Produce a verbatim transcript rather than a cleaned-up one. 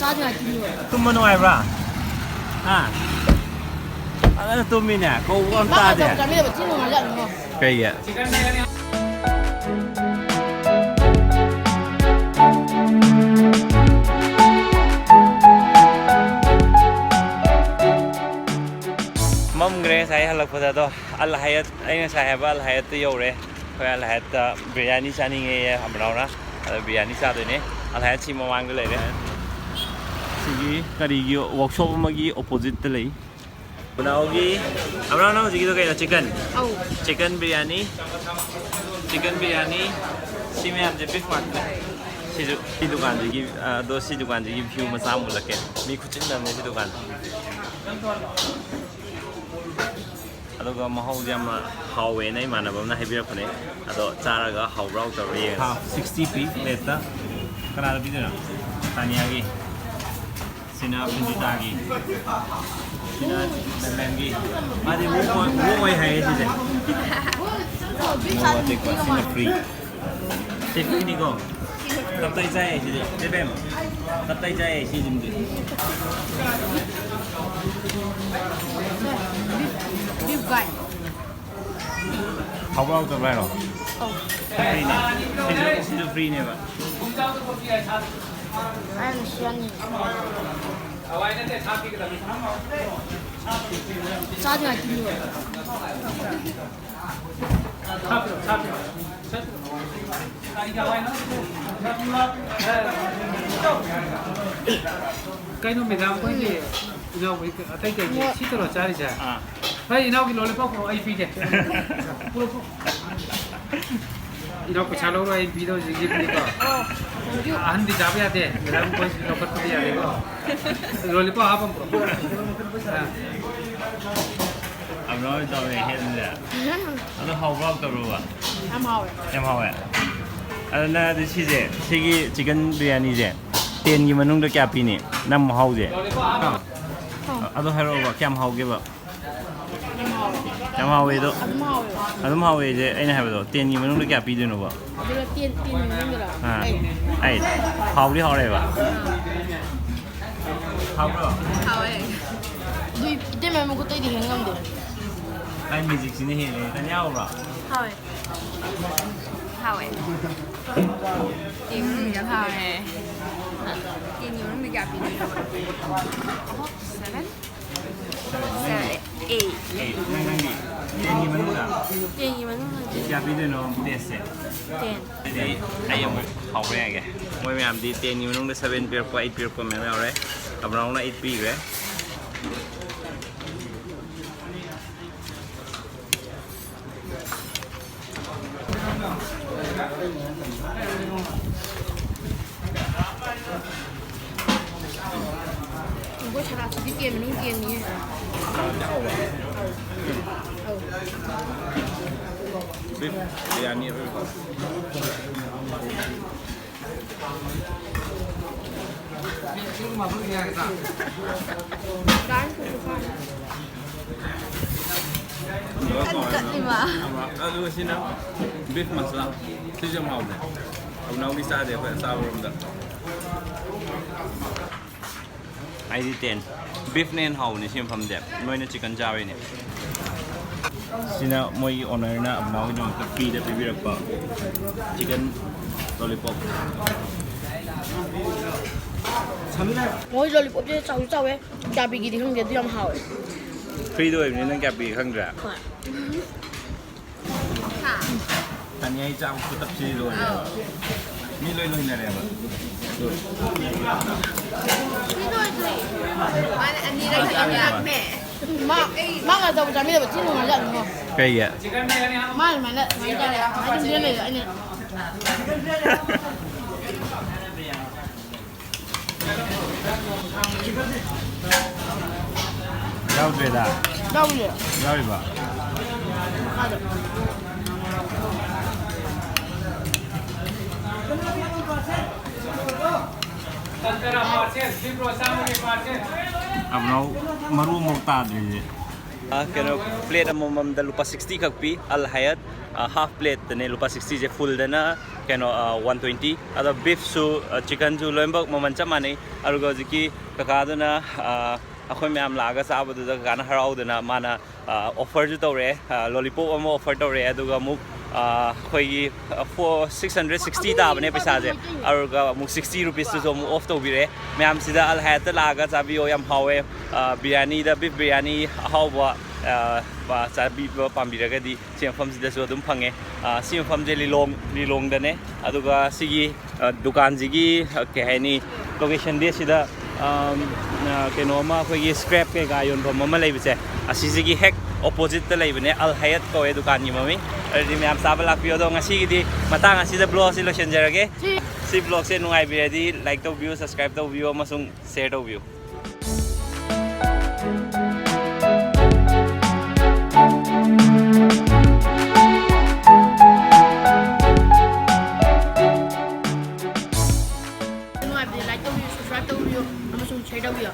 ꯆꯥꯗ꯭ꯔꯤꯉꯩ ꯇꯨꯝꯃꯤ ꯑꯣꯏ꯫ ꯇꯨꯝꯕ ꯅꯨꯡꯉꯥꯏꯕ꯭ꯔꯥ? ꯍꯥ? ꯐꯖꯅ ꯇꯨꯝꯃꯤꯅꯦ, ꯀꯧꯕ ꯑꯝ ꯃꯥ ꯇꯥꯗꯦ꯫ ꯃꯇꯝ ꯆꯥꯕꯤꯗꯕ ꯊꯤ ꯅꯨꯡꯉꯥꯏꯖꯥꯠꯅꯤꯉꯣ꯫ ꯀꯩꯒꯤ? ꯃꯝꯈ꯭ꯔꯦ ꯉꯁꯥꯏ ꯍꯜꯂꯛꯄꯗ꯫ ꯑꯗꯣ ꯑꯜ ꯍꯌꯠ, ꯑꯩ ꯉꯁꯥꯏ ꯍꯥꯏꯕ ꯑꯜ ꯍꯌꯠꯇ ꯌꯧꯔꯦ꯫ ꯑꯩꯈꯣꯏ ꯑꯜ ꯍꯌꯠꯇ ꯕꯤꯔꯌꯥꯅꯤ ꯆꯥꯅꯤꯡꯉꯦꯌꯦ ꯑꯃꯔꯥꯎꯅ꯫ ꯑꯗꯣ ꯕꯤꯔꯌꯥꯅꯤ ꯆꯥꯗꯣꯏꯅꯦ꯫ ꯑꯜ ꯍꯌꯠ ꯁꯤ ꯃꯃꯥꯡꯗ ꯂꯩꯔꯦ꯫ ꯁꯤꯒꯤ ꯀꯔꯤꯒꯤ ꯋꯥꯛꯁꯣꯞ ꯑꯃꯒꯤ ꯑꯣꯄꯣꯖꯤꯠꯇ ꯂꯩ꯫ ꯄꯨꯅꯥꯎꯒꯤ ꯑꯃꯔꯥꯎꯅ ꯍꯧꯖꯤꯛꯀꯤꯗꯣ ꯀꯩꯅꯣ? ꯆꯤꯀꯟ? ꯑꯧ꯫ ꯆꯤꯀꯟ ꯕꯤꯔꯌꯥꯅꯤ꯫ ꯆꯤꯀꯟ ꯕꯤꯔꯌꯥꯅꯤ꯫ ꯁꯤ ꯃꯌꯥꯝꯁꯦ ꯕꯤꯐ ꯉꯥꯛꯇꯅꯦ꯫ ꯁꯤꯁꯨ ꯁꯤ ꯗꯨꯀꯥꯟꯁꯤꯒꯤ, ꯑꯗꯣ ꯁꯤ ꯗꯨꯀꯥꯟꯁꯤꯒꯤ ꯚ꯭ꯌꯨ ꯃꯆꯥ ꯑꯃ ꯎꯠꯂꯛꯀꯦ꯫ ꯃꯤ ꯈꯨꯆꯤꯟ ꯑꯃꯅꯦ ꯁꯤ ꯗꯨꯀꯥꯟꯁꯦ꯫ ꯑꯗꯨꯒ ꯃꯍꯥꯎꯁꯦ ꯌꯥꯝꯅ ꯍꯥꯎꯋꯦꯅ ꯏꯃꯥꯟꯅꯕ ꯑꯃꯅ ꯍꯥꯏꯕꯤꯔꯛꯄꯅꯦ꯫ ꯑꯗꯣ ꯆꯥꯔꯒ ꯍꯥꯎꯕ꯭ꯔꯥ ꯍꯥꯎꯇꯕ꯭ꯔꯥ ꯌꯦꯡꯉꯁꯤ꯫ ꯍꯥꯐ ꯁꯤꯛꯁꯇꯤ ꯄꯤ ꯄ꯭ꯂꯦꯠꯇ꯫ ꯀꯅꯥꯗ ꯄꯤꯗꯣꯏꯅꯣ? ꯇꯥꯅꯤꯌꯥꯒꯤ꯫ ꯁꯤꯅ ꯄꯨꯟꯖꯤꯇꯥꯒꯤ꯫ ꯁꯤꯅ ꯂꯟꯗꯟꯒꯤ꯫ ꯃꯥꯗꯤ ꯋꯣꯛ ꯑꯣꯏ, ꯋꯣꯛ ꯑꯣꯏ ꯍꯥꯏꯌꯦ ꯁꯤꯁꯦ꯫ ꯃꯣꯔꯣꯛ ꯑꯇꯦꯛꯄ꯫ ꯁꯤꯅ ꯐ꯭ꯔꯤ꯫ ꯁꯤ ꯐ꯭ꯔꯤꯅꯤꯀꯣ꯫ ꯇꯞꯇꯥꯏ ꯆꯥꯏ ꯁꯤꯗꯤ꯫ ꯆꯦ ꯕꯦꯝ, ꯇꯞꯇꯥꯏ ꯆꯥꯏ ꯁꯤꯁꯤꯃꯗꯤ꯫ ꯕꯤꯐ, ꯕꯤꯐ ꯒꯥꯏ꯫ ꯍꯥꯎꯕ꯭ꯔꯥ ꯍꯥꯎꯇꯕ꯭ꯔꯥ ꯍꯥꯏꯔꯣ? ꯑꯧ꯫ ꯐ꯭ꯔꯤꯅꯦ꯫ ꯁꯤꯁꯨ, ꯁꯤꯁꯨ ꯐ꯭ꯔꯤꯅꯦꯕ꯫ ꯑꯩꯅ ꯁꯤ ꯌꯥꯅꯤꯡꯉꯤ꯫ ꯆꯥꯗ꯭ꯔꯤꯉꯩ ꯇꯨꯝꯃꯤ ꯑꯣꯏ꯫ ꯀꯩꯅꯣ ꯃꯦꯗꯥꯝ ꯈꯣꯏꯒꯤ ꯏꯅꯥꯎꯈꯣꯏ ꯑꯇꯩ ꯀꯩꯒꯤ ꯁꯤ ꯇꯧꯔ ꯆꯥꯔꯤꯁꯦ? ꯑꯥ꯫ ꯍꯣꯏ, ꯏꯅꯥꯎꯒꯤ ꯂꯣꯂꯤꯄꯣꯞ ꯄꯨꯔꯛꯑꯣ, ꯑꯩ ꯄꯤꯒꯦ꯫ ꯄꯨꯔꯛꯑꯣ꯫ ꯏꯅꯥꯎ ꯄꯩꯁꯥ ꯂꯧꯔꯣꯏ, ꯑꯩ ꯄꯤꯗꯧꯁꯤ ꯒꯤꯐꯅꯤꯀꯣ꯫ ꯑꯍꯟꯗꯤ ꯆꯥꯕ ꯌꯥꯗꯦ, ꯃꯦꯗꯥꯝ ꯈꯣꯏ ꯂꯧꯈꯠꯄꯗꯤ ꯌꯥꯗꯦꯀꯣ꯫ ꯂꯣꯂꯤꯄꯣꯞ ꯍꯥꯞꯄ ꯑꯃ ꯄꯨꯔꯛꯑꯣ꯫ ꯑꯥ꯫ ꯑꯝ ꯂꯣꯏ ꯇꯧꯔꯦ ꯍꯦꯟꯅ꯫ ꯑꯗꯣ ꯍꯥꯎꯕ꯭ꯔꯥ ꯍꯥꯎꯇꯕ꯭ꯔꯣꯕ? ꯌꯥꯝ ꯍꯥꯎꯋꯦ꯫ ꯌꯥꯝ ꯍꯥꯎꯋꯦ? ꯑꯗꯨ ꯅꯪ ꯑꯗꯨ ꯁꯤꯁꯦ, ꯁꯤꯒꯤ ꯆꯤꯛꯀꯟ ꯕꯤꯔꯌꯥꯅꯤꯁꯦ ꯇꯦꯟꯒꯤ ꯃꯅꯨꯡꯗ ꯀꯌꯥ ꯄꯤꯅꯤ? ꯅꯪ ꯃꯍꯥꯎꯁꯦ꯫ ꯑꯥ꯫ ꯑꯗꯣ ꯍꯥꯏꯔꯛꯑꯣꯕ, ꯀꯌꯥꯝ ꯍꯥꯎꯒꯦꯕ? ꯌꯥꯝ ꯍꯥꯎꯋꯦ꯫ ꯌꯥꯝ ꯍꯥꯎꯋꯦ ꯑꯗꯣ꯫ ꯑꯗꯨꯝ ꯍꯥꯎꯋꯦꯕ꯫ ꯑꯗꯨꯝ ꯍꯥꯎꯋꯦ ꯍꯥꯏꯁꯦ ꯑꯩꯅ ꯍꯥꯏꯕꯗꯣ ꯇꯦꯟꯒꯤ ꯃꯅꯨꯡꯗ ꯀꯌꯥ ꯄꯤꯗꯣꯏꯅꯣꯕ? ꯑꯗꯨꯅ ꯇꯦꯟ ꯇꯦꯟꯒꯤ ꯃꯅꯨꯡꯗꯔꯣ? ꯑꯥ꯫ ꯑꯩ ꯑꯩ ꯍꯥꯎꯗꯤ ꯍꯥꯎꯔꯦꯕ꯫ ꯍꯥꯎꯕ꯭ꯔꯣ? ꯍꯥꯎꯋꯦ꯫ ꯑꯗꯨ ꯏꯇꯩꯃ ꯃꯈꯨꯠꯇꯩꯗꯤ ꯍꯦꯟ ꯉꯝꯗꯦ꯫ ꯑꯩ ꯃꯦꯖꯤꯛꯁꯤꯅ ꯍꯦꯜꯂꯦ꯫ ꯇꯅꯤ ꯍꯥꯎꯕ꯭ꯔꯣ? ꯍꯥꯎꯋꯦ꯫ ꯍꯥꯎꯋꯦ꯫ ꯇꯦꯟꯒꯤ ꯃꯅꯨꯡꯗ ꯌꯥꯝ ꯍꯥꯎꯋꯦ꯫ ꯇꯦꯟꯒꯤ ꯃꯅꯨꯡꯗ ꯀꯌꯥ ꯄꯤꯗꯣꯏꯅꯣ? ꯁꯚꯦꯟ? Seven, eight. ꯑꯩ ꯅꯪ ꯅꯪꯗꯤ ꯇꯦꯟꯒꯤ ꯃꯅꯨꯡꯗ ꯇꯦꯟꯒꯤ ꯃꯅꯨꯡꯗꯗꯤ ꯀꯌꯥ ꯄꯤꯗꯣꯏꯅꯣ ꯇꯦꯁꯁꯦ? ꯇꯦꯟ꯫ ꯑꯗꯨꯗꯤ ꯑꯩ ꯑꯃꯨꯛ ꯍꯥꯎꯕ ꯌꯥꯒꯦ꯫ ꯃꯣꯏ ꯃꯌꯥꯝꯗꯤ ꯇꯦꯟꯒꯤ ꯃꯅꯨꯡꯗ ꯁꯚꯦꯟ ꯄꯤꯔꯛꯄ, ꯑꯩꯠ ꯄꯤꯔꯛꯄ ꯃꯌꯥꯝ ꯌꯥꯎꯔꯦ꯫ ꯑꯕ꯭ꯔꯥꯎꯅ ꯑꯩꯠ ꯄꯤꯈ꯭ꯔꯦ꯫ ꯑꯩꯈꯣꯏ ꯁꯂꯥꯠꯁꯤꯗꯤ ꯇꯦꯟ ꯃꯅꯨꯡ ꯇꯦꯟꯅꯤꯌꯦ꯫ ꯑꯧ꯫ ꯕꯤꯐ ꯕꯤꯔꯌꯥꯅꯤ ꯑꯣꯏꯕ꯫ ꯀꯟ ꯀꯠꯂꯤꯕ꯫ ꯑꯗꯨꯒ ꯁꯤꯅ ꯕꯤꯐ ꯃꯁꯂꯥ꯫ ꯁꯤꯁꯨ ꯌꯥꯝ ꯍꯥꯎꯕꯅꯦ꯫ ꯑꯕꯨꯅꯥꯎꯗꯤ ꯆꯥꯗꯦ, ꯑꯩꯈꯣꯏ ꯑꯆꯥꯕꯔꯣꯝꯗ꯫ ꯑꯩꯗꯤ ꯇꯦꯟ꯫ ꯕꯤꯐꯅ ꯍꯦꯟꯅ ꯍꯥꯎꯕꯅꯦ ꯁꯤ ꯃꯐꯝꯗꯤ꯫ ꯅꯣꯏꯅ ꯆꯤꯀꯟ ꯆꯥꯕꯩꯅꯦ꯫ ꯁꯤꯅ ꯃꯣꯏꯒꯤ ꯑꯣꯅꯔꯅ ꯑꯕꯨꯅꯥꯎꯒꯤꯗꯃꯛꯇ ꯐ꯭ꯔꯤꯗ ꯄꯤꯕꯤꯔꯛꯄ ꯆꯤꯀꯟ ꯂꯣꯂꯤꯄꯣꯞ꯫ ꯃꯣꯏ ꯂꯣꯂꯤꯄꯣꯞꯁꯦ ꯆꯥꯎꯁꯨ ꯆꯥꯎꯋꯦ, ꯀꯌꯥ ꯄꯤꯒꯦꯗꯤ ꯈꯪꯗꯦ, ꯑꯗꯨ ꯌꯥꯝ ꯍꯥꯎꯋꯦ꯫ ꯐ꯭ꯔꯤꯗ ꯑꯣꯏꯕꯅꯤ, ꯅꯪ ꯀꯌꯥ ꯄꯤꯒꯦ ꯈꯪꯗ꯭ꯔꯥ? ꯍꯣꯏ꯫ ꯇꯅꯤ ꯑꯩ ꯆꯥꯕ ꯈꯨꯇꯞꯁꯤꯗꯤ ꯂꯣꯏꯔꯦ꯫ ꯑꯧ꯫ ꯃꯤ ꯂꯣꯏ ꯂꯣꯏꯅꯔꯦꯕ꯫ ꯁꯤ ꯂꯣꯏꯗ꯭ꯔꯤ꯫ ꯃꯥꯅ ꯑꯅꯤꯔꯛ ꯌꯥꯝ ꯌꯥꯝꯃꯦ꯫ ꯃꯥ ꯃꯥ ꯉꯥ ꯑꯆꯧꯕ ꯆꯥꯃꯤꯟꯅꯕ ꯊꯤ ꯅꯨꯡꯉꯥꯏꯖꯥꯠꯅꯤꯉꯣ꯫ ꯀꯩꯒꯤ? ꯃꯥ ꯑꯗꯨꯃꯥꯏꯅ ꯁꯨꯃꯥꯏꯅ ꯆꯥꯔꯦ꯫ ꯑꯗꯨꯝ ꯂꯩꯔ ꯑꯩꯅ ꯌꯥꯎꯗ꯭ꯔꯦꯗ꯫ ꯌꯥꯎꯗ꯭ꯔꯦ꯫ ꯌꯥꯎꯔꯤꯕ? ꯃꯈꯥꯗ꯫ ꯑꯕ꯭ꯔꯥꯎ ꯃꯔꯨ ꯑꯃꯐꯥꯎ ꯇꯥꯗ꯭ꯔꯤꯁꯦ꯫ ꯑ, ꯀꯩꯅꯣ, ꯄ꯭ꯂꯦꯠ ꯑꯃꯃꯝꯗ ꯂꯨꯄꯥ ꯁꯤꯛꯁꯇꯤ ꯈꯛ ꯄꯤ, ꯑꯜ ꯍꯌꯠ, ꯑ, ꯍꯥꯐ ꯄ꯭ꯂꯦꯠꯇꯅꯦ ꯂꯨꯄꯥ ꯁꯤꯛꯁꯇꯤꯁꯦ, ꯐꯨꯜꯗꯅ ꯀꯩꯅꯣ, ꯑ, ꯋꯥꯟ ꯇ꯭ꯋꯦꯟꯇꯤ꯫ ꯑꯗꯣ ꯕꯤꯐꯁꯨ, ꯑ, ꯆꯤꯀꯟꯁꯨ ꯂꯣꯏꯅꯃꯛ ꯃꯃꯜ ꯆꯞ ꯃꯥꯟꯅꯩ꯫ ꯑꯗꯨꯒ ꯍꯧꯖꯤꯛꯀꯤ ꯀꯀꯥꯗꯨꯅ, ꯑ, ꯑꯩꯈꯣꯏ ꯃꯌꯥꯝ ꯂꯥꯛꯑꯒ ꯆꯥꯕꯗꯨꯗ ꯀꯀꯥꯅ ꯍꯔꯥꯎꯗꯅ ꯃꯥꯅ, ꯑ, ꯑꯣꯐꯔꯁꯨ ꯇꯧꯔꯛꯑꯦ, ꯑ, ꯂꯣꯂꯤꯄꯣꯞ ꯑꯃ ꯑꯣꯐꯔ ꯇꯧꯔꯛꯑꯦ, ꯑꯗꯨꯒ ꯑꯃꯨꯛ, ꯑ, ꯑꯩꯈꯣꯏꯒꯤ, ꯑ, ꯐꯣꯔ, ꯁꯤꯛꯁ ꯍꯟꯗ꯭ꯔꯦꯠ ꯁꯤꯛꯁꯇꯤ ꯇꯥꯕꯅꯦ ꯄꯩꯁꯥꯁꯦ, ꯑꯗꯨꯒ ꯑꯃꯨꯛ ꯁꯤꯛꯁꯇꯤ ꯔꯨꯄꯤꯁꯇꯨꯁꯨ ꯑꯃꯨꯛ ꯑꯣꯐ ꯇꯧꯕꯤꯔꯛꯑꯦ꯫ ꯃꯌꯥꯝꯁꯤꯗ ꯑꯜ ꯍꯌꯠꯇ ꯂꯥꯛꯑꯒ ꯆꯥꯕꯤꯌꯣ, ꯌꯥꯝ ꯍꯥꯎꯋꯦ꯫ ꯑ, ꯕꯤꯔꯌꯥꯅꯤꯗ, ꯕꯤꯐ ꯕꯤꯔꯌꯥꯅꯤ ꯑꯍꯥꯎꯕ, ꯑ, ꯄ-, ꯆꯥꯕꯤꯕ ꯄꯥꯝꯕꯤꯔꯒꯗꯤ ꯁꯤ ꯃꯐꯝꯁꯤꯗꯁꯨ ꯑꯗꯨꯝ ꯐꯪꯉꯦ꯫ ꯑ, ꯁꯤ ꯃꯐꯝꯁꯦ ꯂꯤꯂꯣꯡ, ꯂꯤꯂꯣꯡꯗꯅꯦ꯫ ꯑꯗꯨꯒ ꯁꯤꯒꯤ, ꯑ, ꯗꯨꯀꯥꯟꯁꯤꯒꯤ, ꯑ, ꯀꯩ ꯍꯥꯏꯅꯤ, ꯂꯣꯀꯦꯁꯟꯗꯤ ꯑꯁꯤꯗ, ꯑꯝ, ꯑ, ꯀꯩꯅꯣ ꯑꯃ, ꯑꯩꯈꯣꯏꯒꯤ ꯁ꯭ꯀ꯭ꯔꯦꯞ ꯀꯩꯀꯥ ꯌꯣꯟꯐꯝ ꯑꯃ ꯂꯩꯕꯁꯦ, ꯑꯁꯤꯁꯤꯒꯤ ꯍꯦꯛ ꯑꯣꯄꯣꯖꯤꯠꯇ ꯂꯩꯕꯅꯦ, ꯑꯜ ꯍꯌꯠ ꯀꯧꯋꯦ ꯗꯨꯀꯥꯟꯒꯤ ꯃꯃꯤꯡ꯫ ꯑꯗꯨꯗꯤ ꯃꯌꯥꯝ ꯆꯥꯕ ꯂꯥꯛꯄꯤꯌꯣ꯫ ꯑꯗꯣ ꯉꯁꯤꯒꯤꯗꯤ ꯃꯇꯥꯡ ꯑꯁꯤꯗ ꯕ꯭ꯂꯣꯒ ꯑꯁꯤ ꯂꯣꯏꯁꯤꯟꯖꯔꯒꯦ꯫ ꯁꯤ ꯕ꯭ꯂꯣꯒꯁꯦ ꯅꯨꯡꯉꯥꯏꯕꯤꯔꯗꯤ ꯂꯥꯏꯛ ꯇꯧꯕꯤꯌꯨ, ꯁꯕꯁꯀ꯭ꯔꯥꯏꯕ ꯇꯧꯕꯤꯌꯨ ꯑꯃꯁꯨꯡ ꯁꯦꯌꯔ ꯇꯧꯕꯤꯌꯨ꯫ ꯅꯨꯡꯉꯥꯏꯕꯗꯤ ꯂꯥꯏꯛ ꯇꯧꯕꯤꯌꯨ, ꯁꯕꯁꯀ꯭ꯔꯥꯏꯕ ꯇꯧꯕꯤꯌꯨ ꯑꯃꯁꯨꯡ ꯁꯦꯌꯔ ꯇꯧꯕꯤꯌꯨ꯫